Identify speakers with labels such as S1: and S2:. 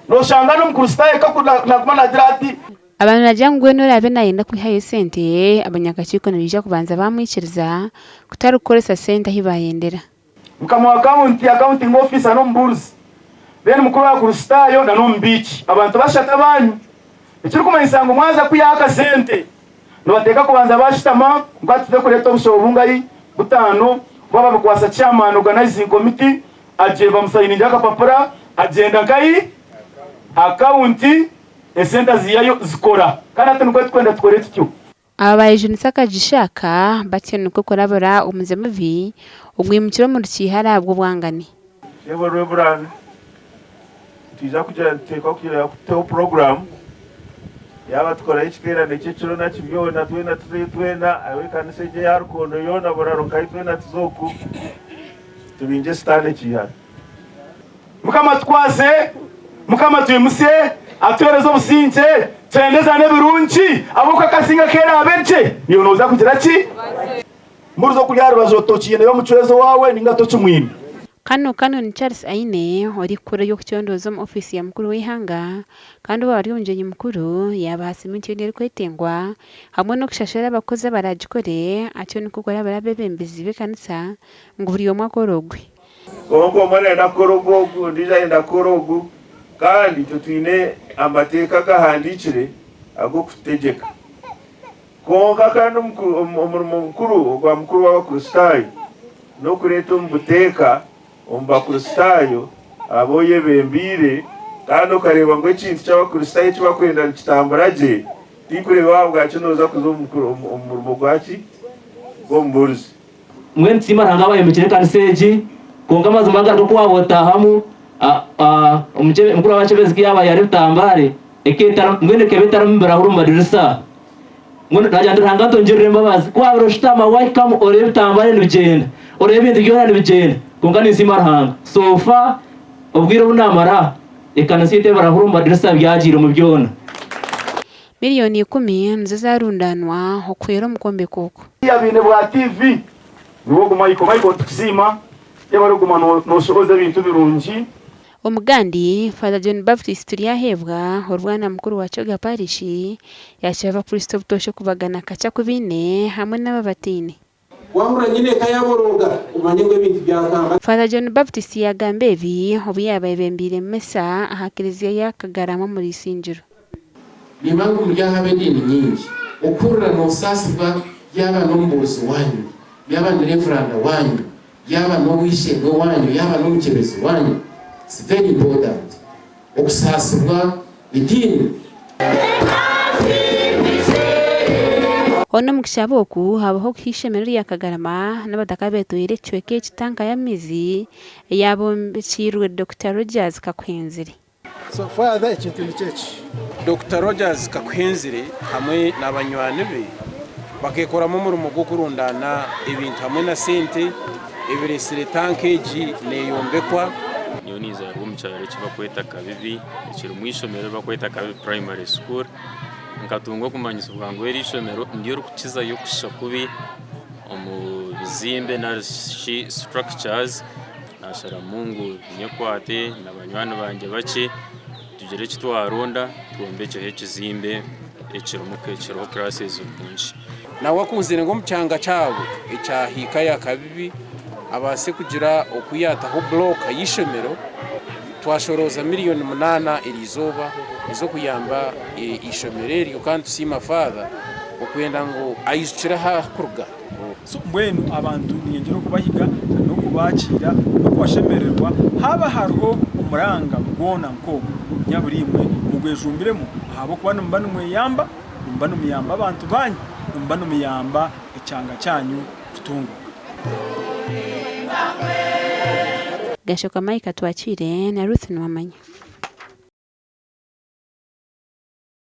S1: Noshanga n'Omukristaayo ka ku naaguma naagira ati.
S2: Aba nibaagira ngu weena oraabe naayenda kwihayo esente, abanyakakiiko nibaija kubanza baamwikiriza kutari kukoresa sente ahi baayendera.
S1: Mukama wa kaunti, accounting officer n'omubuurizi, then mukuru wa Kristaayo na n'omubiiki. Abantu bashatu abanyu. Ekirikumanyisa ngu mwaza kwihaho akasente, nibateeka kubanza baashutama ngu tuze kureeta obushobo bungahi? Butaano. Bo babikwasa chairman organizing committee, agye bamusayiningira akapapura, agyenda nkahi? Aha kaunti, esente aziihayo zikora. Kandi hati nikwo turikwenda tukore tutyo.
S2: Aba baayejunisa akagisha aka batyo nikwo kurabura omuze mubi ogwimukire omu rukiihare ahabw'obwangani.
S3: Sebo Reverand, nitwija kugira nituteekwa kugira kuteho puroguramu yaaba tukorayo ekiteerane ky'ekiro naki byona twena tuzeyo twena ab'ekanisa egyo eya Rukondo yoona Buraro nkahi twena tuze oku tubingye sitaane ekiiharo.
S1: Mukama atukwase, Mukama atwimutsye, atuheereze obusingye, twendezane ebirungi, ahabw'okuba akasinge aku eraabe gye, naiwe nooza kugira ki? Mburiza okuri aha rubaju oti okiineyo omucwezi owaawe nainga tokimwine.
S2: Kanu Canon Charles Aine, orikukora eby'okucondooza omu ofiisi ya mukuru w'eihanga kandi owaaba ari omugyenyi mukuru, yaabaha siminti yoona erikwetengwa hamwe n'okushashura abakozi abaraagikore, atyo nikwo kurabura abeebembezi b'ekanisa ngu buri omwe akore ogwe.
S3: Kwonka omwe arenda kukora ogu ogu, ondiijo ayenda kukora ogu, kandi itwe twine amateeka agahandiikire ag'okututegyeka. Kwonka kandi omurimo mukuru ogwa mukuru w'Abakristaayo n'okureeta omu buteeka omu Bakristaayo abu oyebembeire kandi okareeba ngu ekintu ky'Abakristaayo eki barikwenda nikitambura gye, tinkureeba ahabwaki nooza kuza omu murimo gwaki gw'omubuurizi.
S4: Mbwenu tusiima Ruhanga abayombekire ekanisa egi, kwonka amazima agari nk'oku waaba otaahamu, mukuru w'abakyebezi ku yaaba ayara ebitambare, mbwenu ekaba etarimu birahuri omu madirisa. Mbwenu naagira nti Ruhanga atwongyerere embabazi. Ku waabire oshutama waahikamu oreeba ebitambare nibigyenda, oreeba ebintu byona nibigyenda, kwonka ninsiima Ruhanga. So far obwire obu naamara aha, ekanisa yaitu ebirahuri omu madirisa byagiire omu byona.
S2: Miriyoni ikumi nizo zaarundaanwa okuhwera omu kwombeka oku.
S1: Abaine bwa TV niwe ogu Michael. Michael nitukusiima yebare kuguma noshohoza ebintu birungi.
S2: Omugandi, Father John Baptist Turyaheebwa, orwana mukuru wa Kyoga Parish, yaashaba abakristo obutoosha okubagana akakye aku baine hamwe n'ababataine.
S5: Waahurira nyineeka yaaborooga, omanye ngu ebintu byakanga.
S2: Father John Baptist yaagamba ebi obu yaaba ayebembeire Misa aha Klezia ya Kagarama omuri Isingiro.
S5: Nimanya ngu muri aha ab'ediini nyingi, okuhurira noosaasibwa yaaba n'omubuurizi waanyu, yaaba ni revuranda waanyu, yaaba n'ow'eishe-emwe waanyu, yaaba n'omukyebezi waanyu, it's very important. Okusaasibwa ediini.
S2: Hoona omu kushaba oku habaho okuha eishomero rya Kagarama n'abataka abetwire ekicweka eki tanka y'amaizi eyabombekirwe Dokita Rogers Kakuhenzire.
S6: So father ekintu nikyo eki.
S5: Dokita Rogers Kakuhenzire hamwe nabanywani be bakekoramu omurimo gw'okurundaana ebintu hamwe na sente ebiresire tanka egi neyombekwa.
S7: Nyowe ninzaarwa omu kyaro eki barikweta Kabibi ekirimu eishomero eri barikweta Kabibi Primary School. Nkatunga okumanyisibwa ngu eri eishomero niryo ririkukizayo kushusha kubi omu bizimbe nari shi structures. Nasharamu ngu nyekwate na banywani bangye bakye tugire eki twaronda twombekyeho ekizimbe ekirimu ekiriho classes nungi.
S5: Nawe akunzire ngu omu kyanga kyabo ekya hiika ya Kabibi abaase kugira oku yaataho bulooka y'eishomero. Twashorooza miriyoni munaana eriizooba ez'okuyamba eishomero eryo kandi tusiima Father okwenda ngu aijukire ahakuruga.
S6: So mbwenu abantu niinyongyera okubahiga n'okubakiira n'okubashemererwa haaba hariho omuranga gwona nk'ogwo nyabura imwe mugwejumbiremu ahabw'okuba nimuba nimweyamba, nimuba nimuyamba abantu baanyu, nimuba nimuyamba ekyanga kyanyu kutunguuka.
S2: Gashoka Mike Atwakire na Ruth Niwamanya.